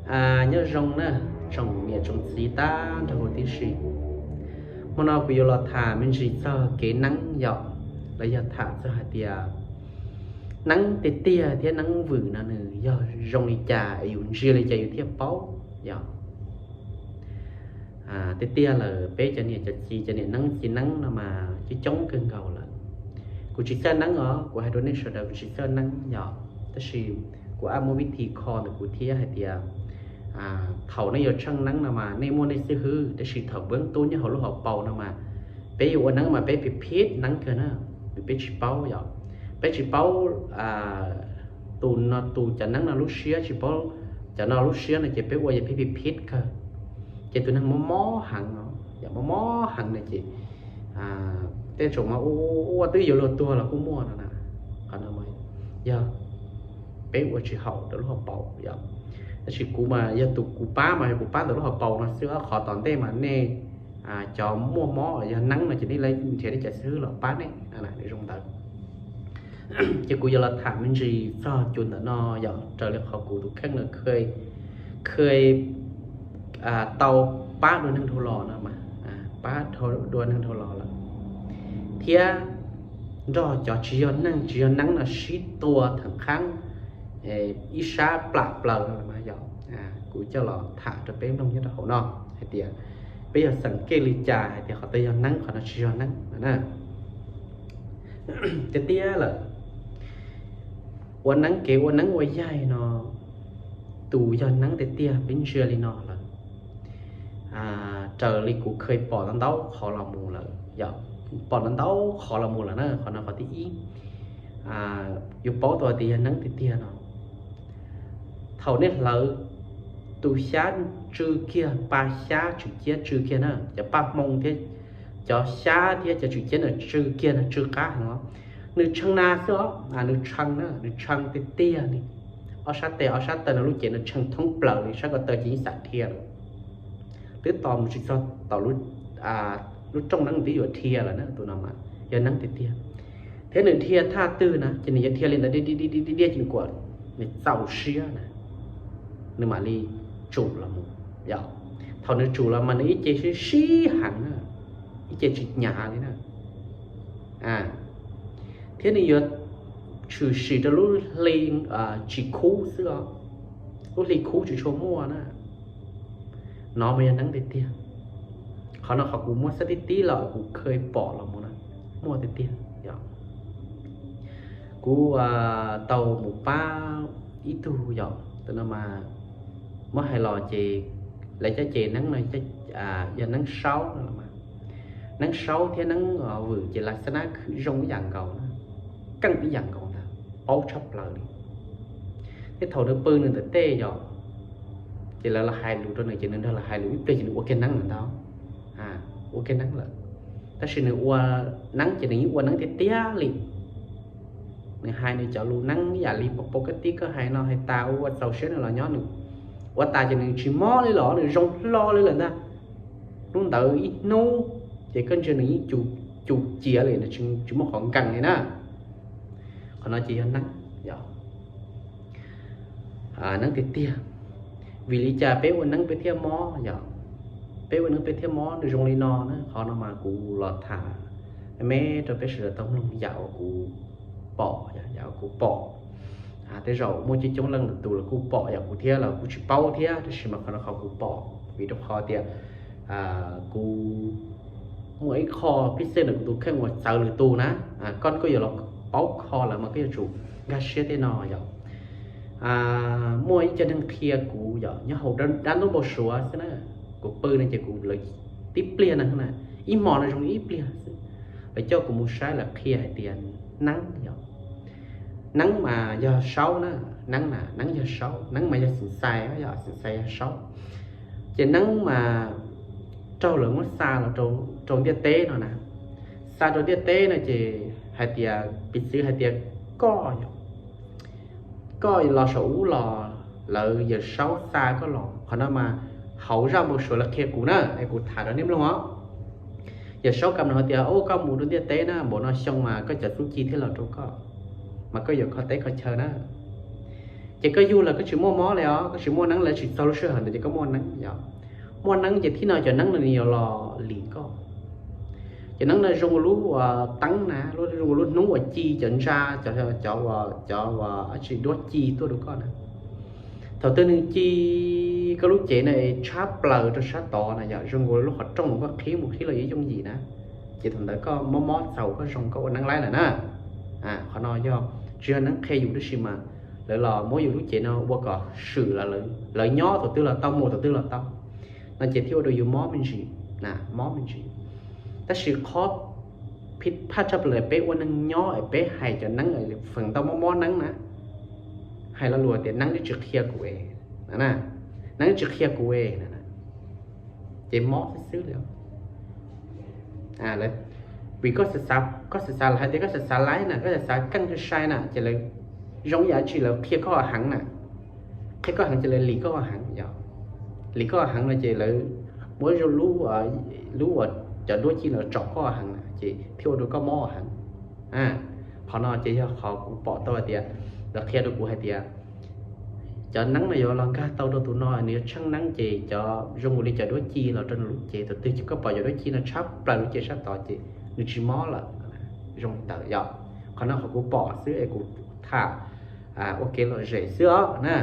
Nyob zoo na, tsoom niam tsoom txiv tag nrho huv tib si. Hmo no kuv yuav los tham me ntsis txog kev neeb yom, los yog tham txog hais tias neeb tiag tiag thiab neeb vwm no nws yog zoo li cas es yus ntsia li cas yus thiaj paub yom. Tiag tiag lawm peb cov niam cov txiv, cov niam neeb txiv neeb no mas coob coob kawg nkaus lawm. Kuv tsis txawj neeb os, kuv hais rau nej sawv daws kuv tsis txawj neeb yom, tab sis kuv ab muab vib thi kho ntawm kuv thiab hais tias thaum nej yuav tsheej neeb no mas nej muaj nej xib hwb, tab sis thaum npeb tub nyob hauv lub hauv paus no mas peb yuav ua neeb mas peb pib phib neeb kawg na, vim peb tsis paub yom. Peb tsis paub tus no tus cov neeb no lub siab, tsis paub cov no lub siab no ces peb ua yog peb pib phib kawg. Ces tus neeg mob mob heev no, yog mob mob heev no ces tej tsoom mas ua twb yuav luag tuag los kuj muaj no na. Qhov no yog peb ua tsis haum rau lub hauv paus yom. Tab sis kuv mas yog tus kuv pab mas yog kuv pab ntawm lub hauv paus no xwb, qhov tom ntej mas nej cov muaj mob yog neeb no ces nej nrhiav nej cov xib hwb los pab nej, nws zoo ntawd. Ces kuv yuav los tham me ntsis txog cov ntawm no yom, raws li qhov kuv tus kheej no khw tau pab dua neeg dhau los no, pab dua neeg dhau los lawm, thiab nrog cov tsis yog neeg tsis yog neeb no sib tua theem qhaab ib sab plam plaws no mas yog kuv coj los tham rau peb mloog nyob rau hauv no hais tias peb yog xeem kej li cas hais tias qhov twg yog neeb qhov no tsis yog neeb no na. Tiag tiag lawm, ua neeb kev ua neeb ua yaig no, tus yog neeb tiag tiag peb ntsia li no lawm. Raws li kuv khw pom ntau ntau qhov los mus lawm yom, pom ntau ntau qhov los mus lawm na, qhov no qhov thib ib. Yuav paub tau tias yog neeb tiag tiag no, thaum nej hlawv tus xyab tsw kiag, pa xyab tswm ciab tsw kiag na, cov paj hmoo thiab cov xyab thiab cov tswm ciab na tsw kiag no, tsw qab heev os. Nws tshee na xwb os, nws tshee na, nws tshee tiag tiag li. Ob sab tes ob sab taw no lub cev no tshee thoob plaws li, sab ko taw ces yeej xam dhia lawm, twb tos mus tsis txog tom lub rooj neeb twb yuav dhia lawm na, tus no mas yog neeb tiag tiag. Thiab nws dhia thaj twg na ces nws yuav dhia li ntawd diaj diaj diaj diaj ces nws kuam, nws txaus siab na, nws mam li tsum los mus yom. Thaum nws tsum los mas nws ib ce sib sib heev na, ib ce tsis hnyav li na. Thiab nws yuav tshwm sim rau lub hli tsis khub xwb os, lub hli khub tsis tshua muaj na. No mas yog neeb tiag tiag. Qhov no qhov kuv muab xab tib tib los kuv khw pom los mus na, muaj tiag tiag yom. Kuv tau mus pab ib tug yom, tus no mas muab hais los ces lawv caj ces neeb no yog neeb saub no los mas, neeb saub thiab neeb vwm ces lawv xab nab khwv zoo ib yam nkaus na, keej ib yam nkaus ntag, paub tshaj plaws li. Thiab thaum nws pw nws ntawm tej yom, ces lawv los hais lus rau nws ces nws nrog lawv hais lus ib pliag ces nws ua kiag neeb lawm ntag, ua kiag neeb lawm. Tab sis nws ua neeb ces nws yeej ua neeb tiag tiag li. Nws hais nws cov lus neeb yam li pom pom koj tib koj hais no hais tas ua txaus siab nws los nyob, nws ua tas ces nws tsis mob li los nws zoo hlo li lawm ntag. Hnub ntawd ib hnub ces koj ntsia nws yeej cum ciav li, nws tsis muaj qhov nkees li na. Qhov no ces yog neeb, yog neeb tiag tiag. Vim li cas peb ua neeb peb thiaj mob yom? Peb ua neeb peb thiaj mob nws zoo li no na, qhov no mas kuv los tham me me rau peb sawv daws tau mloog yam uas kuv pom, yam uas kuv pom. Tej zaum muaj coob coob leej lwm tus los kuj pom yam kuv thiab los kuj tsis paub thiab, tab sis mas qhov no qhov kuv pom, vim rau qhov tias kuv muaj ib qho pib xej ntawm kuv tus kheej uas txawv lwm tus na, koj koj yuav los paub kho lawm mas koj yuav tsum nkag siab tej no yom. Muaj ib co neeg qhia kuv yom, nyob hauv dab ntuj npau suav xwb na, kuv pw no ces kuv lawv tib pliag no na, ib hmos no zoo li ib pliag xwb, lawv coj kuv mus saib lawv qhia hais tias neeb yom, neeb mas yog saub na, neeb na neeb yog saub, neeb mas yog xim xais, yog xim xais yog saub. Ces neeb mas raug lawv muab xa los rau ntiaj teb no na, xa rau ntiaj teb no ces hais tias piv txwv hais tias koj, koj los saum ub los lawv yawm saub xa koj los, qhov no mas hauv zaj npau suav lawv qhia kuv na, es kuv tham rau nej mloog os. Yawm saub kam no hais tias, o, koj mus rau ntiaj teb na, npaum no xyoo mas koj cov txuj ci thiaj los rau koj, mas koj yuav kho teb kho chaw na. Ces koj yug los koj tsis muaj mob li os, koj tsis muaj neeb lawm, tsis txog lub sij hawm ntawd ces koj muaj neeb yom. Muaj neeb ces thib no cov neeb no nws yuav los lim koj. Cov neeb no zoo ua lub teeb na, zoo ua lub hnub uas ci cov ntsa, cov, cov, cov uas dab tsi duab ci tuaj rau koj na. Thaum twg nws ci koj lub cev no tshab plaws rau sab tod na yom, zoo ua lub qhov rooj koj qhib mus qhib los yuav yooj yim na, ces thaum ntawd koj mob mob txaus koj zoo koj ua neeb laib lawm na. Qhov no yog tsis yog neeb qhia yus tab sis mas lawv los muab yus lub cev no ua kom swm, lawv nyob thaum twg los tau, mus thaum twg los tau, no ces thiaj ua rau yus mob me ntsis, mob me ntsis. Tab sis qhov phij phaj tshaj plaws peb ua neeg nyob es peb hais cov neeb feem ntau mob mob neeb na, hais lo lus tias neeb twb tsis qhia kuv es, neeb tsis qhia kuv es, ces mob xwb xwb li. Vim koj xav xav, koj xav xav hais tias koj xav xav laib na, koj xav xav keej sai sai na, ces lawv zoo yam tsis lawv qhia koj heev na, qhia koj heev ces lawv lim koj heev yom. Lim koj heev no ces lawv muab zoo lub, lub uas cov duab ci no tsom koj heev na ces thiaj ua rau koj mob heev. Qhov no ces yog qhov kuv pom tau hais tias lawv qhia rau kuv hais tias cov neeb no yuav los nkag tau rau tus no, nws yuav tsheej neeb ces cov zoo li cov duab ci los rau nws lub cev, thaum twg ces koj pom cov duab ci no tshab plaws lub cev sab tod ces nws tsis mob lawm. Zoo li ntawd yom. Qhov no qhov kuv pom xwb es kuv tham ua kev lom zem xwb os na,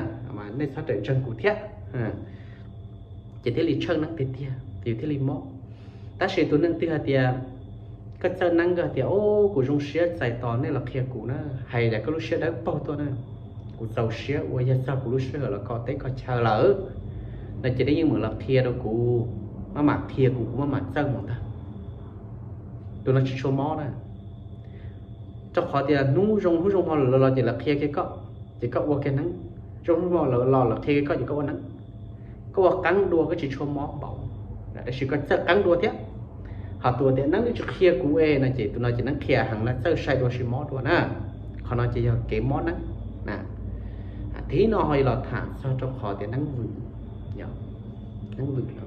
nej txhob rawm ntseeg kuv thiab. Ces thiaj li tsheej neeb tiag tiag ces thiaj li mob. Tab sis tus neeg twg hais tias koj txawj neeb, koj hais tias, o, kuv zoo siab txais tos nej los qhia kuv na, hais tias koj lub siab dawb paug tuaj na, kuv txaus siab ua, yog txog kuv lub sij hawm los koj teb koj chaw lawm no ces nej yeej meem los qhia rau kuv, maj mam qhia kuv, kuv maj mam txawj mus ntag. Tus no tsis tshua mob na, rau qhov tias hnub zoo hnub zoo hmo lawm los ces lawv qhia kiag koj, ces koj ua kiag neeb. Zoo hnub hmo lawm los lawv qhia kiag koj ces koj ua neeb, koj ua qeeb dua koj tsis tshua mob npaum, tab sis koj txawj qeeb dua thiab. Ho tus tias neeb twb tsis qhia kuv es no ces tus no ces neeb qhia heev na, txawj sai dua tsis mob dua na. Qhov no ces yog kev mob neeb. Thib no ho yuav los tham txog rau qhov tias neeb vwm, neeb vwm no.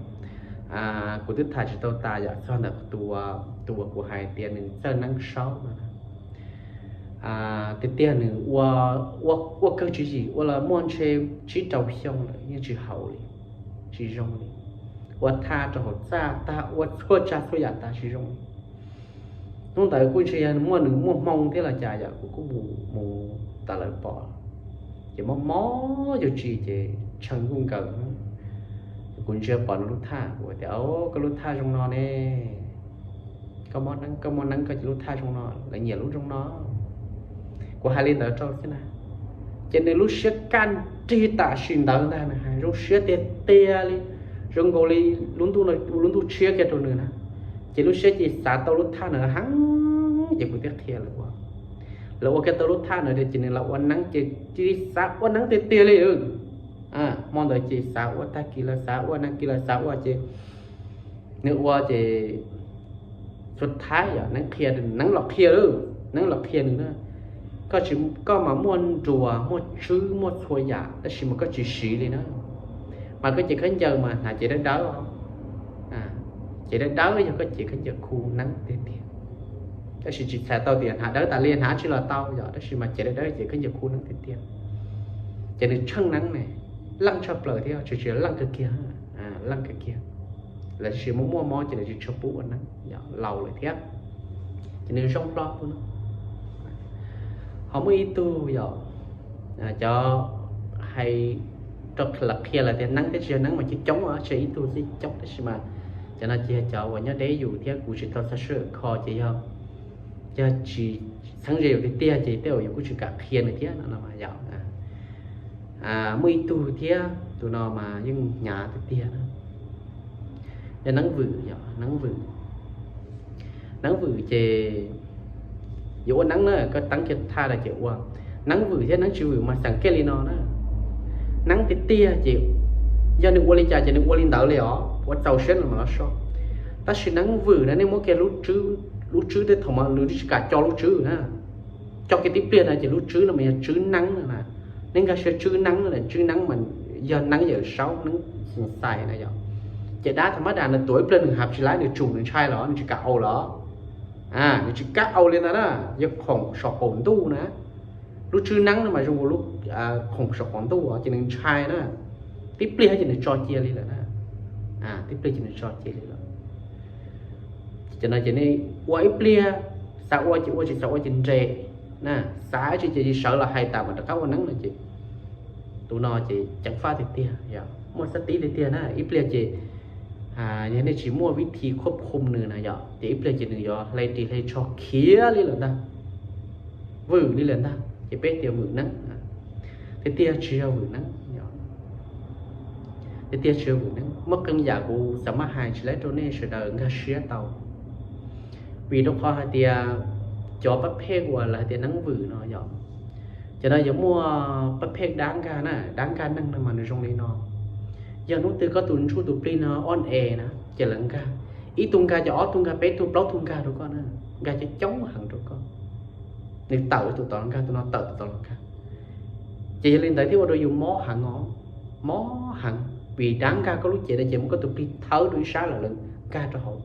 Kuv twb tham tsis tau tas yom, txog ntawm tus uas kuv hais tias nws txawj neeb saub no. Tiag tiag nws ua kawg tswv yim ua los muaj ntshe tsib rau xyoo lawm yeej tsis haum li, tsis zoo li. Ua thaj rau hauv txaj tag, ua txhua tsav txhua yam tas tsis zoo li. Hnub ntawd kuj ntshe yog muaj nws muaj hmoo thiab los cas yom, kuv kuj mus mus tas lawv pom, ces mob mob yuav tsis ces tshee nkuj nkaws. Kuv ntsia pom nws lub thaj, kuv tias, o, koj lub thaj zoo no ne, koj mob neeb, koj mob neeb koj ces lub thaj zoo no, lawv nyiam lub zoo no. Kuv hais li ntawd rau xwb na, ces nws lub siab kaj nrig tam sim ntawd ntag, nws hais zoo siab tiag tiag li, zoo nkaus li lub ntuj no ua lub ntuj tshiab kiag rau nws na. Ces lub siab ces xav tau lub thaj no heev, ces kuv thiaj qhia lawv ua. Lawv ua kiag tau lub thaj no ces nws los ua neeb ces cia li xav ua neeb tiag tiag li. Hmo ntawd ces xav ua, tag kis los xav ua, nag kis los xav ua ces nws ua ces xub thawj yog neeb qhia, neeb los qhia, neeb los qhia nws na, koj tsis, koj mas muaj nruas muaj tswb muaj txhua yam tab sis mas koj tsis siv li na. Mas koj cev khaub ncaws mas hnav cev dawb dawb, cev dawb dawb yog koj cev khaub ncaws khu neeb tiag tiag. Tab sis tsis txhais tau tias hnav dawb tas li hnav tsi los tau yom, tab sis mas cev dawb dawb ces khaub ncaws khu neeb tiag tiag. Ces nws tsheej neeb ne, leej tshaj plaws thiab, tsis tsis leej kawg kiag, leej kawg kiag. Lawv tsis muaj muaj mob ces lawv tsis tshua pub ua neeb, laus lawm thiab. Ces nws zoo hlo tus no. Ho muaj ib tug yom, cov hais rau lawv qhia lawm tias neeb thiab tsis yog neeb mas coob coob, tsis yog ib tug xwb, coob, tab sis mas cov no ces yog cov uas nyob deb yus thiab kuv tsis tau txog sij hawm kho ces yog, yog tsis txheeb ze yus tiag tiag ces tej zaum yus kuj tsis kam qhia nws thiab no yom. Muaj ib tug thiab, tus no mas yeej hnyav tiag tiag na, yog neeb vwm, yog neeb vwm. Neeb vwm ces yuav ua neeb na, koj teeb kiag thaj no ces ua. Neeb vwm thiab neeb tsis vwm mas xeem kiag li no na. Neeb tiag tiag ces yog nws ua li cas ces nws ua li ntawd li os, ua txaus siab no mas los so. Tab sis neeb vwm na nej muab kiag lub tswb, tej thaum mas nws tsis kam co lub tswb na. Co kiag tib pliag no ces lub tswb no mas yog tswb neeb no na. Nej nkag siab, tswb neeb no, tswb neeb mas yog neeb yawm saub, neeb xis xais na yom. Ces dab tham mab das nws tuav ib pliag nws hab tsis laib, nws tsum nws ntshai los nws tsis kam au los, nws tsis kam au li ntawd na, yog khoom saum qaum ntuj na. Lub tswb neeb no mas zoo li lub khoom saum qaum ntuj ces nws ntshai na, tib pliag ces nws tso cia li lawm na, tib pliag ces nws tso cia li lawm. Cov no ces nej ua ib pliag, xav ua ces ua, tsis xav ua ces nres na, xav tsis ces sawv los hais tas mas rov qab ua neeb no ces tus no ces ceev faj tiag tiag, muaj xab tib tiag tiag na, ib pliag ces yog nej tsis muaj vib thi khuab khum nws na yom, ces ib pliag ces nws yuav hle ris hle tsho khiav li lawm ntag, vwm li lawm ntag, ces peb tias vwm neeb. Tiag tiag tsis yog vwm neeb, tiag tiag tsis yog vwm neeb, muaj qee yam kuv xav maj hais tsis laib rau nej sawv daws nkag siab tau. Vim rau qhov hais tias cov pab phej uas lawv hais tias neeb vwm no yog, cov no yuav muaj pab phej dab nkag na, dab nkag neeg no mas nws zoo li no. Yog hnub twg koj tus ntsuj tus plig no ob es na, ces lawv nkag, ib tug nkag ces ob tug nkag, peb tug plaub tug nkag rau koj na, nkag coob coob heev rau koj. Nws tawm tus tod nkag, tus no tawm tus tod nkag. Ces yog li ntawd thiaj ua rau yus mob heev os, mob heev, vim dab nkag koj lub cev no ces muab koj tus plig thawb rau ib sab lawm, lawv nkag rau hauv,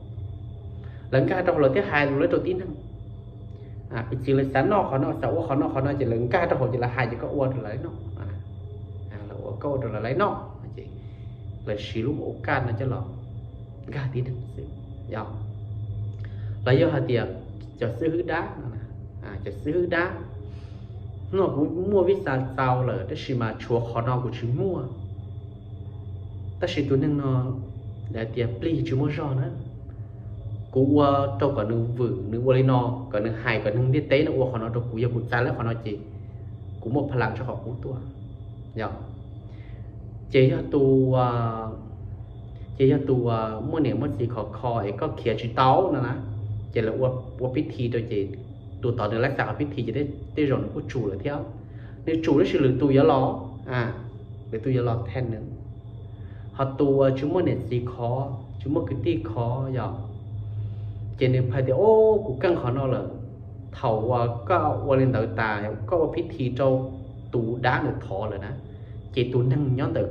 lawv nkag rau hauv lawv thiaj hais lus rau tib neeg. Piv txwv lawv xav noj qhov no, xav ua qhov no qhov no ces lawv nkag rau hauv ces lawv hais ces koj ua rau lawv noj, lawv ua koj ua rau lawv noj, lawv siv lub ua kaj no coj los nkag tib neeg xwb. Yog, los yog hais tias cov xib hwb dab no, cov xib hwb dab no kuv muaj vij xa txaus lawm tab sis mas tshuav qhov no kuv tsis muaj. Tab sis tus neeg no hais tias plig tsis muaj zog na, kuv ua rau kom nws vwm, nws ua li no, kom nws hais kom neeg ntiaj teb no ua qhov no rau kuv, yog kuv txais lawv qhov no ces kuv muaj pha las tso qhov qub tuaj. Yog, ces yog tus, ces yog tus muaj niam muaj txiv khov kho es koj khiav tsis tau no na, ces lawv ua pib thi rau ces tus tod nws laib xav qhov pib thi ces tej zaum nws kuj tsum lawm thiab. Nws tsum tab sis lwm tus yuav los, lwm tus yuav los thaj nws. Ho tus uas tsis muaj niam txiv khov, tsis muaj kwv tij khov yog, ces nws hais tias, o, kuv keej qhov no lawm. Thaum uas koj ua li ntawd tas, koj ua pib thi rau tus dab ntawd thov lawm na, ces tus neeg nyob ntawm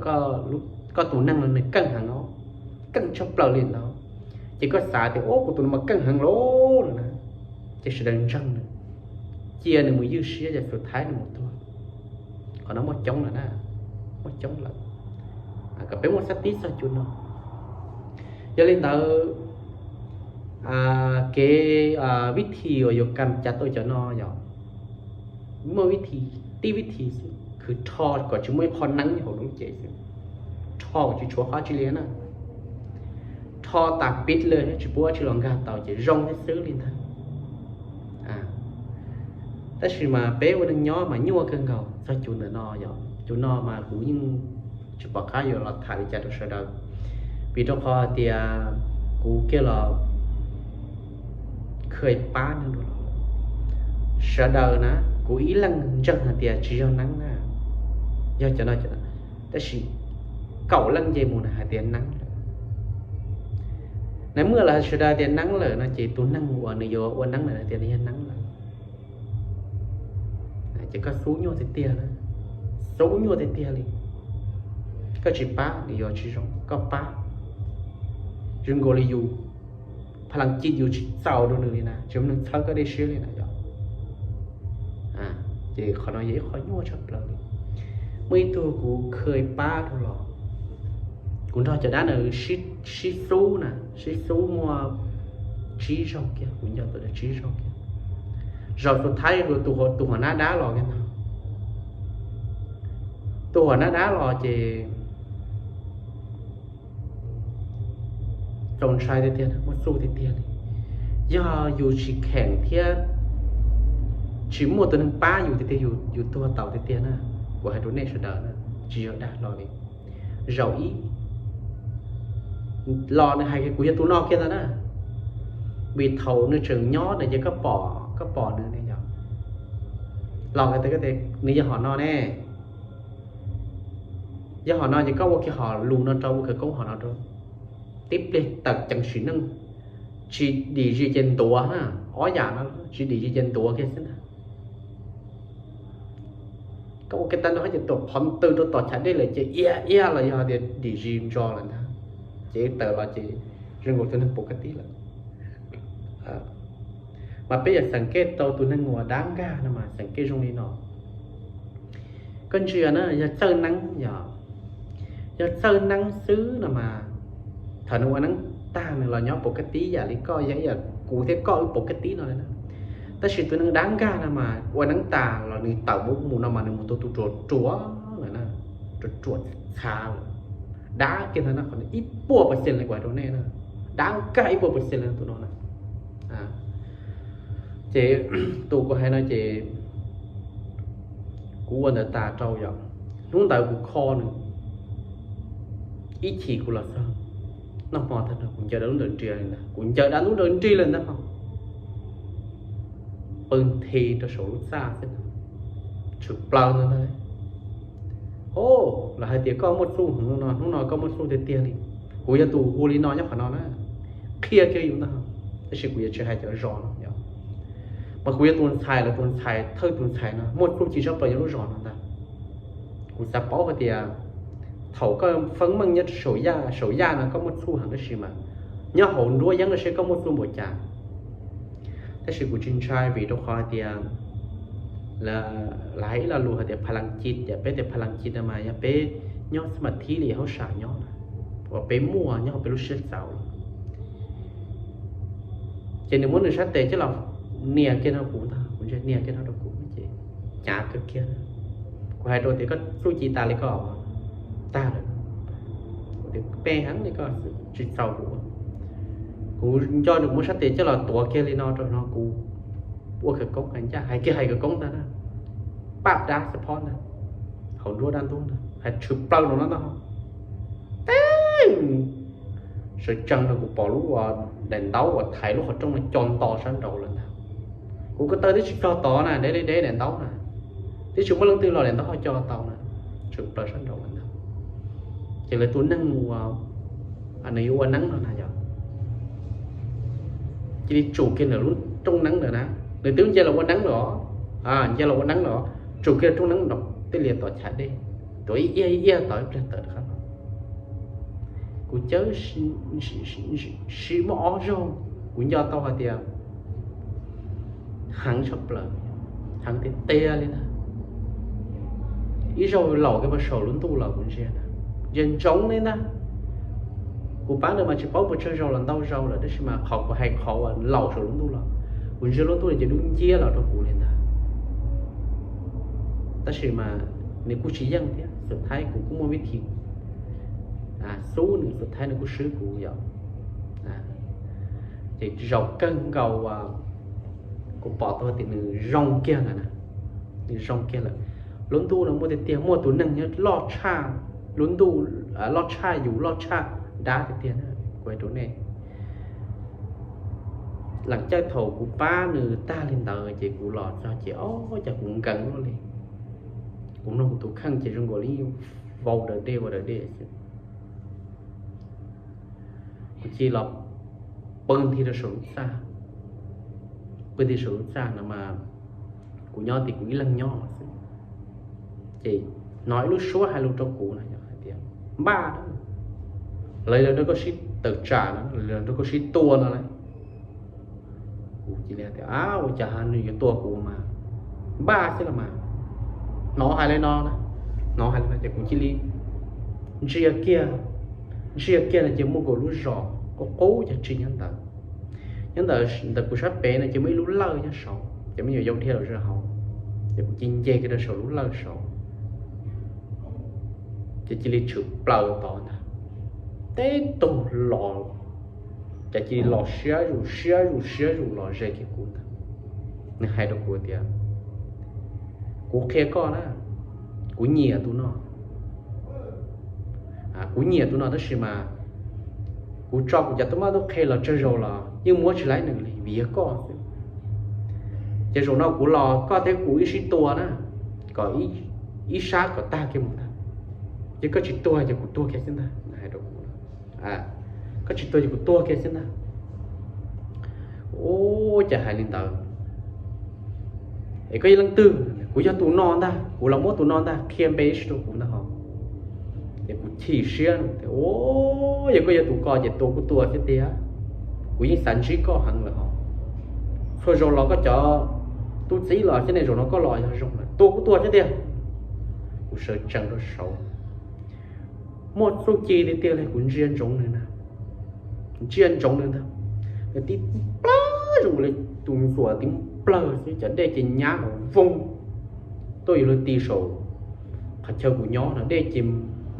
koj tus neeg no nws keej heev os, keej tshaj plaws li ntawd. Ces koj xav tias, o, kuv tus no mas keej heev lawm na, ces sawv daws ntseeg nws, cia nws mus ywj siab ces xus thaib nws mus tuag. Qhov no muaj coob lawm na, muaj coob lawm. Kom peb muaj xab tib txog cua no. Yog li ntawd, kev, vib thi uas yuav kam cav tau cov no yog muaj vib thi, tib vib thi xwb, khwv rho kom tsis muaj ib qho neeb hauv lub cev xwb, rho kom tsis tshuav qhov tsi li na, rho tas pib lawm tsis pub dab tsi los nkag tau ces zoo thiab xwb li ntag. Tab sis mas peb ua neeg nyob mas nyuaj kawg nkaus txog cov ntawm no yog, cov no mas kuv yeej tsis pom qab yuav los tham li cas rau sawv daws, vim rau qhov hais tias kuv kiag los khawj pab neeg dua los lawm. Sawv daws na, kuv ib leeg ntseeg hais tias tsis yog neeb na, yog cov no, tab sis kaum leej nce mus na hais tias neeb lawm. Na muaj lawv sawv daws tias neeb lawm no ces tus neeg uas nws yuav ua neeb lawm tias nws yog neeb lawm. Ces koj xub nyuaj tiag tiag, xub nyuaj tiag tiag li. Koj tsis pab nws yuav tsis zoo, koj pab, zoo nkaus li yus pha las cim yus tsis txaus rau nws li na, tsis muaj neeg txhawb koj dej siab li na yog. Ces qhov no yog ib qho nyuaj tshaj plaws li. Muaj ib tug kuv khawj pab rau los, kuv nrog cov dab ntawd sib xub na, sib xub muaj tsib zaug kiag, kuv nco tau tsib zaug kiag. Zaum xus thaib tus, tus huam nab dab los kiag ntag. Tus huam nab dab los ces txaus ntshai tiag tiag, muaj xub tiag tiag li. Yog yus tsis khees thiab tsis muaj tus neeg pab yus tiag tiag, yus tuag tau tiag tiag na. Kuv hais rau nej sawv daws na, tsis yog dag hlo li. Zaum ib los nws hais kuv yog tus no kiag ntag na, vim thaum nws tseem nyob na ces koj pom, koj pom nws ne yog, los nws yog hom no ne, yog hom no ces koj ua kiag hom lus no rau, ua khawv koob hom no rau. Tib pliag tawm ceev sim neej, tsis dim zis ces ntuav na, ob yam no, tsis dim zis ces ntuav kiag xwb ntag. Koj ua kiag tag nrho ces tuam phov ntws rau tom chav dej lawm ces ia ia los yog tias dim zis ntso lawm ntag, ces tawm los ces zoo nkaus tus neeg puas kab tib lawm. Mas peb yog xeem kej tau tus neeg uas dab nkag no mas xeem kej zoo li no. Koj ntsia na, yog txawj neeb, yog, yog txawj neeb xwb no mas, thaum nws ua neeb tag nws los nyob pov kaj tib yam li koj, yog ib yam kuv thiab koj wb pov kaj tib no li na. Tab sis tus neeg dab nkag no mas ua neeb tas los nws tawm mus mus no mas nws mus tua tus ruam ruam lawm na, ruam ruam txhav lawm. Dab kiag ntag no, qhov ib puas percent li kuv hais rau nej na, dab nkag ib puas percent li tus no na. Ces tus kuv hais no ces kuv ua ntawd tas rau yom, hnub ntawd kuv kho nws ib chim kuv los txog noj hmo tag no kuv ncaws dab ntub nraws nrig li ntag, kuv ncaws dab ntub nraws nrig li ntag ho, pw nthi rau saum lub txaj xwb, tshwm plaws ntag ntag. O, lawv hais tias koj muaj txuj heev no, hnub no koj muaj txuj tiag tiag li. Kuv yog tus hu li no nyob qhov no na, qhia kiag yus ntag, tab sis kuv yuav tsis hais cov zos no. Mas kuv yog tus ntxhais, lawv tus ntxhais thawj tus ntxhais no muaj txuj ci tshaj plaws nyob lub zos no ntag. Kuv xav paub hais tias thaum koj feeb meej nyob saum yaj, saum yaj no koj muaj txuj heev tab sis mas nyob hauv nruab yeeb no seb koj muaj txuj npaum cas. Tab sis kuv tsis ntshai vim rau qhov hais tias lawv hais ib lo lus hais tias pha las cit, ces peb tias pha las cit no mas yog peb nyob xab mas thib li hauj sam nyob na, uas peb muaj nyob hauv peb lub siab txaus. Ces nws muab nws sab tes coj los nias kiag rau kuv ntag, kuv ntsia nias kiag no rau kuv ces hnyav kawg kiag. Kuv hais rau tias koj txuj ci tas li koj, tag lawm. Kuv tias pe heev li koj, tsis txaus kuv. Kuv nco nws muab sab tes coj los tuav kiag li no rau no kuv ua khawv koob hais ncaj, hais kiag hais khawv koob ntag na, pab dab xav phob ntag, hauv nruab dab ntub ntag, hais tshwm plaws rau no ntag. Teb, sawv tsees rau kuv pom lub daim ntaub uas thaiv lub qhov rooj no co nto sab nraud lawm ntag. Kuv ko taw twb tsis txog tod na, deb deb deb daim ntaub na, twb tsis muaj leej twg los daim ntaub ho co tau na, tshwm plaws sab nraud lawm ntag. Ces lawv tus neeg uas nws yuav ua neeb no na yog cia li tsum kiag nws lub rooj neeb ntawd na, nws twb nce los ua neeb lawm, nce los ua neeb lawm, tsum kiag rooj neeb nrov tej lias tom chav dej, tuav ib iab ib iab tod ib pliag tawm rov qab los. Kuv cawb siv muaj ob zaug, kuv nco tau hais tias heev tshaj plaws, heev tiag tiag li ntag. Ib zaug laum kiag puag saum lub ntuj los kuv ntsia, ntsia ntsoov li ntag. Kuv pab nws mas tsis paub puas tsawg zaus los ntau zaus lawm tab sis mas qhov kuv hais qhov uas laum saum lub ntuj los, kuv ntsia lub ntuj no ces dub nciab los rau kuv li ntag. Tab sis mas nws kuj tsis yeej thiab, xub thawj kuv kuj muaj vib thim xub nws, xub thawj nws kuj swb kuv yom. Ces zaum kawg nkaus kuv pom tau tias nws zoo kiag lawm na, nws zoo kiag lawm. Lub ntuj no muaj tiag tiag, muaj tus neeg nyob loj tshaj lub ntuj, loj tshaj yus, loj tshaj dab tiag tiag na, kuv hais rau nej. Lam caij thaum kuv pab nws tag li ntawd ces kuv los txog ces o, cas kuv nkees luaj li. Kuv mloog kuv tus kheej ces zoo nkaus li vau daws dej ua daws dej xwb. Kuv cia li los pw nthi rau saum lub txaj, pw nthi saum lub txaj no mas kuv nyob tias kuv ib leeg nyob xwb. Ces hnov ib lub suab hais lus rau kuv no hais tias, npaj, lawv los nrog koj sib tawm tsam no, lawv los nrog koj sib tua no lauj. Kuv cia li tias, ab, ua cas nws yuav tua kuv mas, npaj xwb los mas. Hnov hais li no na, hnov hais li no ces kuv cia li ntsia kiag, ntsia kiag no ces muaj nkaus lub zos qub qub cag tsi nyob ntawd. Nyob ntawd, ntawm kuv sab pem no ces muaj ib lub lawj nyob saud ces me nyuam yaus dhia los ze hauv, ces kuv cia li nce kiag rau saum lub lawj saud. Ces cia li tshwm plaws tod ntag, teb tug los, ces cia li los siab zus siab zus siab zus los ze kiag kuv ntag. Nws hais rau kuv tias, kuv qhia koj na, kuv nyiam tus no, kuv nyiam tus no tab sis mas kuv tso kuv cov tub mab tub qhe los tsawg zaus los yeej muab tsis laib nws li vim yog koj xwb. Ces zaum no kuv los koj thiab kuv wb sib tua na, kom ib sab kom tag kiag mus ntag. Ces koj tsis tuag ces kuv tuag kiag xwb ntag, hais rau kuv. Koj tsis tuag ces kuv tuag kiag xwb ntag. Ua cas hais li ntawd? Es koj yog leej twg? Kuv yog tus no ntag, kuv los muab tus no ntag, qhia npe ib si rau kuv ntag ho. Ces kuv chim siab, yog koj yog tus ko ces tua kuj tua thiab tiag, kuv yeej xav ntsib koj heev lawm ho. Txhua zaus los koj cov tub txib los thiab ne, zaum no koj los yog zoo lawm, tua kuj tua thiab tiag. Kuv sawv tsees rau saud, muaj txuj ci tiag tiag li, kuv ntsia ntsoov nws na, ntsia ntsoov nws ntag, nws tib plawg zoo li tus ntxuam tib plawg xwb, cov dej ces nyab los voog tuaj yuav luag ti saum qhov chaw kuv nyob no, dej ces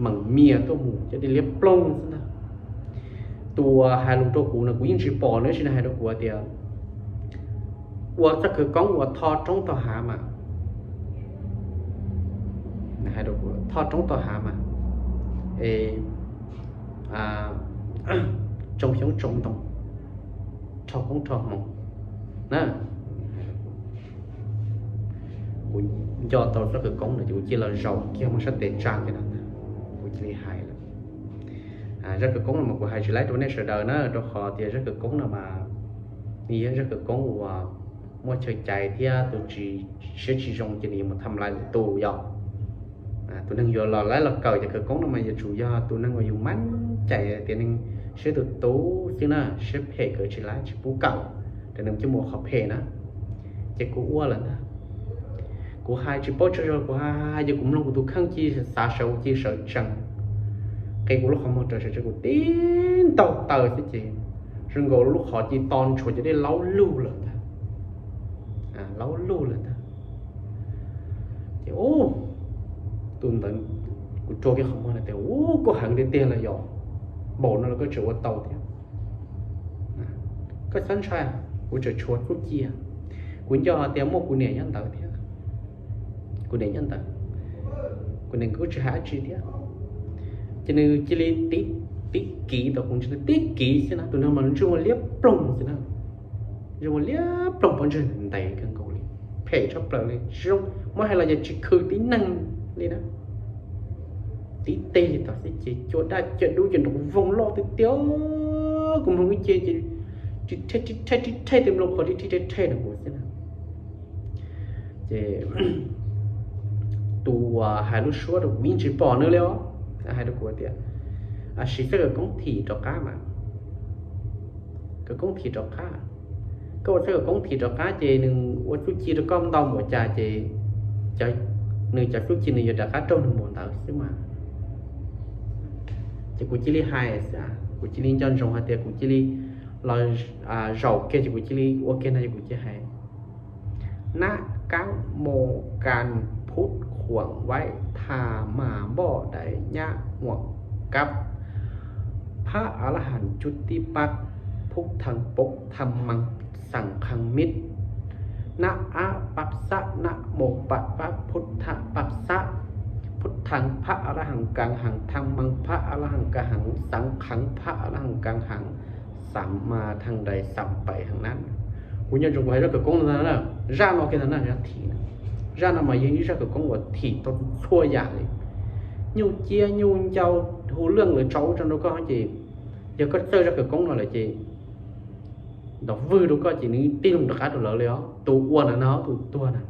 meem mias tuaj mus, cov dej liab ploog xwb ntag. Tus uas hais lus rau kuv no kuv yeej tsis pom nws, tab sis nws hais rau kuv tias, ua txoj khawv koob uas tho roob tho hav mas, hais rau kuv, tho roob tho hav mas, es tsoo xyoob tsoo ntoo, rho koob rho hmoov na. Kuv nco tau txoj khawv koob no ces kuv cia li los zaum kiag muab sab tes tsa kiag no ntag, kuv cia li hais lawm. Zaj khawv koob no mas kuv hais tsis laib rau nej sawv daws na, rau qhov tias zaj khawv koob no mas nws yog zaj khawv koob uas muaj chaw cai thiab tus tsis, siab tsis zoo ces nws yuav mus tham lais lwm tus yom. Tus neeg yuav los laib los kawm cov khawv koob no mas yuav tsum yog tus neeg uas yus mab cai tias neeg siab tus tub xwb na, siab phem kawm tsis laib tsis pub kawm, rau nws coj mus qhov phem na. Ces kuv ua lawm ntag. Kuv hais tsis paub tsaug zog, kuv hais hais ces kuv mloog kuv tus kheej cia xav sawv, kuv cia sawv tsees, qe kuv lub qhov muag raws sawv tsees, kuv tib ntaug taw xwb ces zoo nkaus lub qhov cia to ntshuav cov dej laub lug lawm ntag, laub lug lawm ntag. Ces tus ntawd, kuv rua kiag qhov muag no tias, ub, koj heev tiag tiag lawm yom, npaum no los koj tseem ua tau thiab. Koj txhob ntshai, kuv tseem tshuav txuj ci, kuv nco hais tias muaj kuv niam nyob ntawd thiab. Kuv niam nyob ntawd, kuv niam kuj tsis hais dab tsi thiab. Ces nws cia li tib, tib kiv tau kuv ntsia, tib kiv xwb na, tus neeg mas ntsej muag liab ploog xwb na, ntsej muag liab ploog, pob ntseg ntev kawg nkaus li, phem tshaj plaws li, tsis zoo, muab hais los yog tsis khw tib neeg li na. Tib teg tom xwb ces cua daj cua dub ces nrov voog loj tiag tiag, kuv mloog ib ce ces rhej rhej rhej rhej, tus mloog qhov rhej rhej rhej no kuv xwb na. Ces tus uas hais lub suab rau kuv yeej tsis pom nws li os, hais rau kuv tias, siv txoj khawv koob thim rov qab mas, khawv koob thim rov qab, koj ua txoj khawv koob thim rov qab ces nws ua txuj ci rau koj ntau npaum cas ces nws cov txuj ci nws yuav rov qab raug nws npaum ntawd xwb mas. Ces kuv cia li hais xwb, kuv cia li nco ntsoov hais tias kuv cia li los zaum kiag ces kuv cia li ua kiag no ces kuv cia li hais, nab kab mo kas phub khuam vaib thas mas npoj dais nyab huam kab, phab a la has cub tib pab, phub thas pob thas mas xas khas mib, nab ab pab xab nab mo pab pab phub thas pab xab, phub thas phab a la has kas has thas mas phab a la has kas has xas khas phab a la has kas has, xas mas thas dais xas pais has nab. Kuv nco ntsoov kuv hais zaj khawv koob no na, zaj no kiag ntag na, zaj thim na. Zaj no mas yog ib zaj khawv koob uas thim tau txhua yam li, nyuj ciab nyuj ncau, hu lwj lawv tso ub tso no rau koj ces yog koj txawj zaj khawv koob no lawm ces nrov vwg rau koj ces nws tij loo rov qab rau lawv li os. Tus ua ntawd no tus tuag na.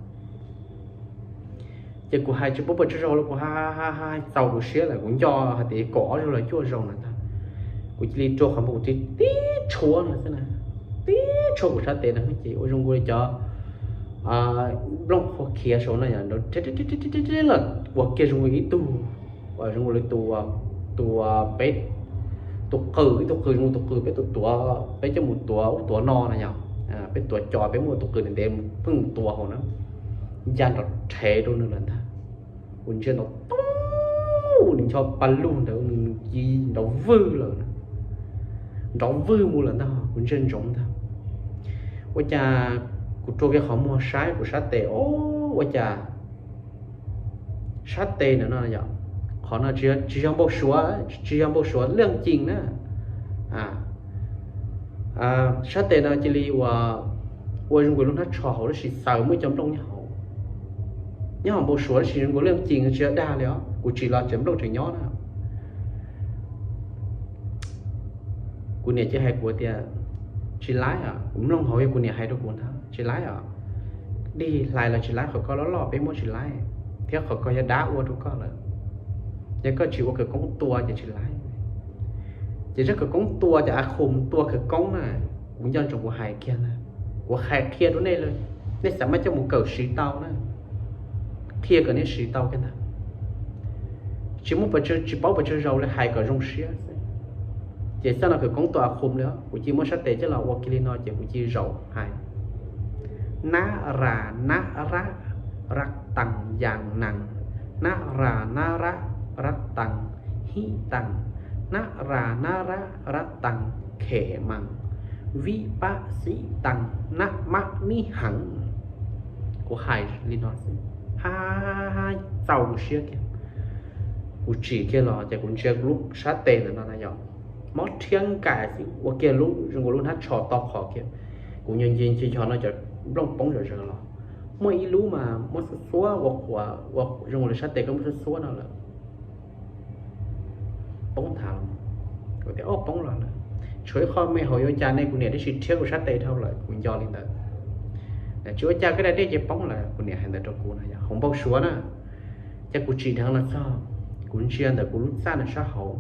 Ces kuv hais tsis paub puas tsawg zaus los kuv hais hais txaus kuv siab lawm, kuv nco hais tias kaum ob zaug los cuaj zaus na ntag. Kuv cia li rua qhov muag kuv tib tshuav no xwb na, tib tshuav kuv sab tes no ces ua zoo nkaus li cov nplooj qhuav khiav saum no yom, los ua kiag zoo nkaus ib tug, zoo nkaus li tus, tus peb, tus qws, ib tug qws zoo nkaus tus qws peb tus tuav, peb coj mus tuav ub tuav no na yom, peb tuav cos peb muaj tus qws ntev ntev pheej mus tuav hauv na, ya nrov rhev rau nws lawm ntag. Kuv ntsia nrov tub, nws ncho pa lug ntawd nws ci nrov vwg lawm, nrov vwg mus lawm ntag, kuv ntsia ntsoov ntag. Ua cas kuv rua kiag qhov muag saib kuv sab tes, o, ua cas sab tes ntawm no yom, qhov no tsis yog npau suav, tsis yog npau suav leej cim na. Sab tes no cia li ua, ua zoo nkaus lub hnab tsho hauv tab sis xaws muaj ib co nplooj nyob hauv. Nyob hauv npau suav tab sis zoo nkaus leej cim tsis yog dag li os, kuv tsim los tsev nplooj tseem nyob na. Kuv niam cia hais kuv tias, tsis laib os, kuv mloog hauv yog kuv niam hais rau kuv ntag, tsis laib os, dig hlais los tsis laib, qhov ko loj loj peb muab tsis laib, thiab qhov ko yog dab ua rau koj lawm, yog koj tsis ua khawv koob tua ces tsis laib. Ces zaj khawv koob tua ces a khum tua khawv koob na, kuv nco ntsoov kuv hais kiag ntag, kuv hais qhia rau nej lawm, nej xav mas coj mus kawm siv tau na, qhia kom nej siv tau kiag ntag. tsis muaj, tsis paub pes tsawg zaus li, hais kom zoo siab xwb. Ces xyov no khawv koob tua a qhum li, kuv cia muab sab tes coj los ua kiag li no ces kuv cia zaum hais: Nab ras nab rab rab tas yas nas, nab ras nab rab rab tas hib tas, nab ras nab rab rab tas khem mas, vib pab xib tas nab mab mib heev. Kuv hais li no xwb, ha, txaus kuv siab kiag. Kuv tsim kiag los ces kuv ntsia kuv lub sab tes ntawm no na yog mob rhiab nkais xwb, ua kiag lub zoo nkaus lub hnab tsho to qhov kiag. Kuv nco nce nce yog no cov nplooj poob zom zaws los. Muaj ib lub mas muab xuab xuab ua qhuav ua zoo nkaus li sab tes koj muab xuab xuab no lawm, poob nthav los. Kuv tias, Au, poob los lawm. Tshuav ib qho me hauv yuav cas ne, kuv niam tib si rhiab kuv sab tes dhau lawm. Kuv nco li ntawd. Tsis ua cas, koj da dej ces poob lawm, kuv niam hais ntawd rau kuv no yog hauv npau suav na. Ces kuv tsim dheev los txog, kuv ntsia ntawm kuv lub txaj ntawm sab hauv,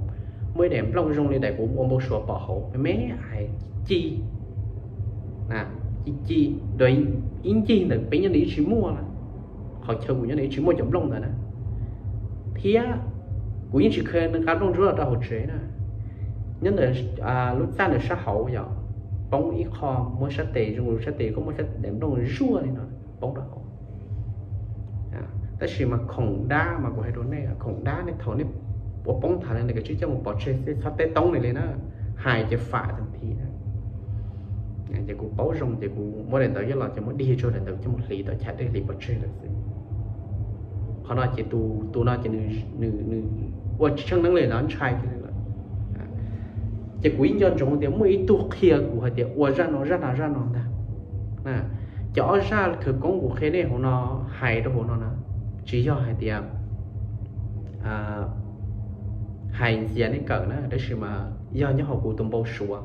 muaj ib daim nplooj zoo li daim kuv ua npau suav pom hauv me me, hais ci ci, ci ci, ib ncig ntawm peb nyob ntawd yeej tsis muaj, qhov chaw kuv nyob ntawd yeej tsis muaj cov nplooj ntawd na. Thiab kuv yeej tsis kheev nqa nplooj ntsuab los rau hauv tsev na. Nyob ntawm lub txaj ntawm sab hauv yog poob ib qho, muab sab tes zoo, sab tes koj muab sab daim nplooj zuaj li no poob rau hauv. Tab sis mas khoom dab mas kuv hais rau nej, khoom dab nej thaum nej ua poob nthav li ntawd kav tsij coj mus pov tseg xwb, txhob teb toob nws li na, hais ces fam tag nthi na. Ces kuv paub zoo ces kuv muab daim ntawd coj los ces muab dig tso daim ntawd coj mus hliv tom chav dej hliv pov tseg lawm xwb. Qhov no ces tus no ces nws ua tsis tsheej neeb li no ntshai kiag li lawm. Ces kuv yeej nco ntsoov tias muaj ib tug qhia kuv hais tias ua zaj no zaj no zaj no ntag. Cov ob zaj khawv koob kuv qhia nej hauv no, hais rau hauv no na, tsis yog hais tias hais ntxias nej kawm na, tab sis mas yog nyob hauv kuv tus npau suav,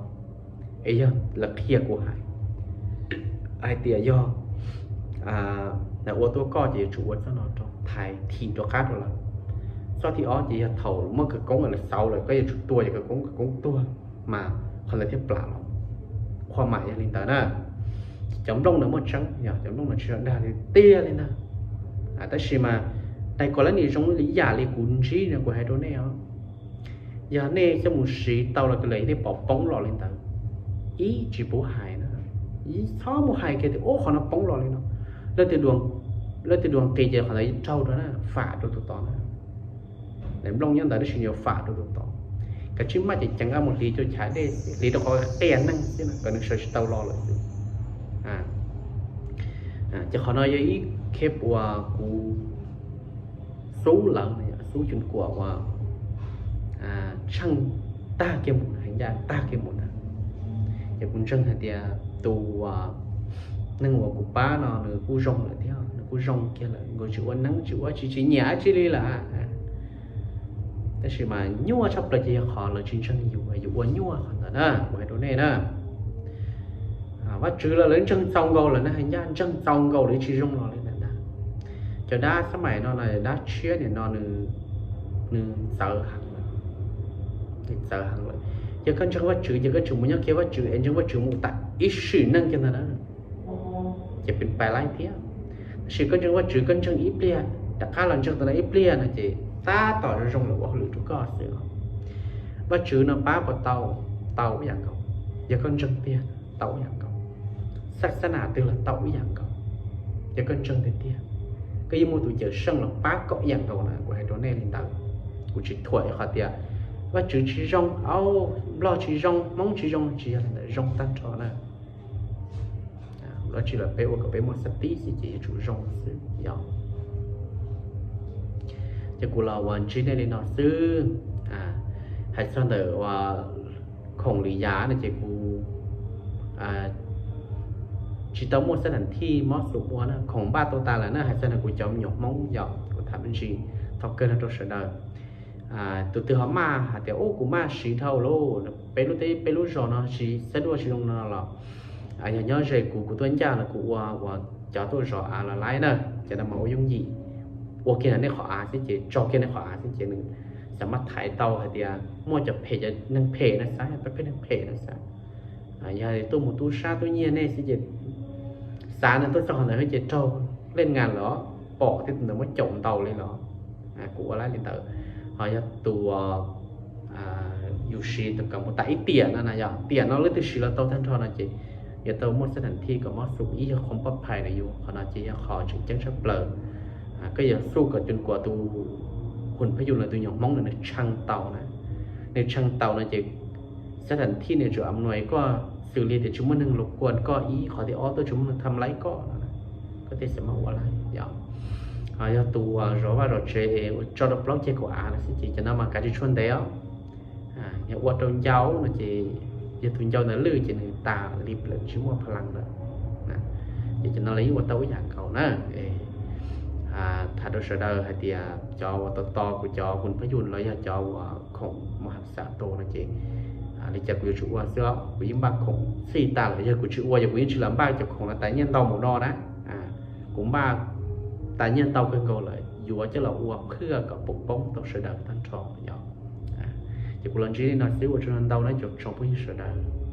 es yog lawv qhia kuv hais, hais tias yog lawv ua tuaj koj ces yuav tsum ua txoj no rau thaiv thim rov qab rau lawv. Txoj thib ob ces yog thaum muaj khawv koob lawv xauv lawm koj yuav tsum tua, yog khawv koob khawv koob tuag mas qhov ntawd thiaj plam los. Qhua mam yog li ntawd na. Cov nplooj ntawd muaj tseeb, yog cov nplooj no tsis yog dag li tiag li ntag. Tab sis mas dais kos lab nim zoo li yam li kuv ntsib no kuv hais rau nej os, yog nej coj mus siv tau los lawm nej pom poob los li ntawd, ib tsis pub hais na, ib txhob mus hais kiag tias ub qhov no poob los li no. Leej twg dua nqis ces qhov ntawd raug rau na, fam rau tus tod na. Daim nplooj nyob ntawd tab sis yuav fam rau tus tod. Kav tsij maj ceev ceev mus hliv rau chav dej, hliv rau qhov qias neeg xwb na kom nws sawv tsis tau los lawm xwb. Ces qhov no yog ib kheb uas kuv xub lawv, xub cun kuam uas tsheej tag kiag mus, heev ncaj tag kiag mus ntag. Ces kuv ntseeg hais tias tus neeg uas kuv pab no nws kuj zoo lawm thiab, nws kuj zoo kiag lawm, nkaus tsis ua neeb tsis ua tsis tsis nyiam dab tsi li lawm. Tab sis mas nyuaj tshaj plaws ces yog qhov lawv tsis ntseeg yus, yus ua nyuaj qhov ntawd na, kuv hais rau nej na. Vaj tswv los lawv ntseeg txaus nkaus lawm na, heev ncaj ntseeg txaus nkaus lawv tsis zoo los li ntawd ntag. Cov dab xab maim no, dab tshiab nim no nws txawv heev lawm, nws txawv heev lawm. Yog koj ntseeg Vaj Tswv ces koj tseem mus nyob kiag Vaj Tswv es ntseeg Vaj Tswv mus tas ib sim neej kiag ntag na, ces pes pais laib thiab. Tab sis koj ntseeg Vaj Tswv koj ntseeg ib pliag rov qab los ntseeg tus no ib pliag no ces tab tom zoo zoo lawm ua hauj lwm rau koj xwb os. Vaj Tswv no pab puas tau? Tau ib yam nkaus. Yog koj ntseeg tiag tau ib yam nkaus. Xab xab nas twg los tau ib yam nkaus. Yog koj ntseeg tiag tiag, koj yeej muaj tus Cawm Seej los pab koj ib yam nkaus na, kuv hais rau nej li ntawd. Kuv tsis thuam qhov tias Vaj Tswv tsis zoo, Nplog tsis zoo, Hmoob tsis zoo, tsis yog li ntawd, zoo tag nrho na. Dab tsi los peb ua kom peb muaj xab tib xwb ces yuav tsum zoo xwb yog. Ces kuv los ua ntsib nej li no xwb. Hais txog ntawm ua khoom lwm yam no ces kuv tsis tau muaj xab nas thij mob xum ua na, khoom npaj tau tas lawm na, hais txog ntawm kuv cov me nyuam Hmoob yog kuv tham me ntsis thov kawg no rau sawv daws. Tus twg ho maj hais tias ub kuv maj siv dhau lauj, peb lub teb peb lub zos no siv xab duaj siv zoo no los yog nyob ze kuv, kuv tuaj ncaj los kuv ua uas cov tuaj zov av los laib na, cov no mas ua yooj yim. Ua kiag nej qhov av xwb ces tso kiag nej qhov av xwb ces nws xav maj thaiv tau hais tias muaj cov phem, cov neeg phem no xav, peb pheej neeg phem no xav. Yog tuaj mus tub sab tub nyiag nej xwb ces xav no tuaj txog qhov ntawd ces raug lej nas los pom thiab tus ntawd muab caum ntaus li los. Kuv ua laib li ntawd. Ho yog tus yus siv kom mus tas ib tiam no na, yog tiam no leej twg siv los tau tag nrho no ces yuav tau muaj xab thas thij kom mob xum ib yog khoom pab phais na, yus qhov no ces yog qhov tseem ceeb tshaj plaws. Koj yuav xum kom cus kuas tus hun phab yus los tus nyuag Hmoob no nws tshee tau na, nws tshee tau no ces xab thas thij nws tsuas am nuais koj xws li tias tsis muaj neeg los kuas koj ib, qhov thib ob tuaj tsis muaj neeg tham laib koj no, koj thiaj xav mas ua lawm yog. Yog tus zov vaj zov tsev es ua tso rau plaub ceg kaum av no xwb ces cov no mas kav tsij tshuaj ntev os. Yog ua rau ncau no ces yog tus ncau ntawd lwj ces nws tas li plaws tsis muaj pha lees lawm. Ces cov no los yeej ua tau ib yam nkaus na. Tham rau sawv daws hais tias cov uas tos tos kuv cov hun phab yus los yog cov uas khoom mus ham xav tos no ces li cas kuv yuav tsum ua xwb os. Kuv yeej npaj khoom txhij tas lawm, yog kuv tsis ua yog kuv yeej tsis lam npaj cov khoom no tas nyiaj ntau mus no na. Kuv npaj tas nyiaj ntau kawg nkaus lawm yuav coj los ua phwj kom poob poob tau sawv daws tag nrho yog. Ces kuv los ntsib li no xwb, ua tsaug ntau na cov tsoom phooj ywg sawv daws.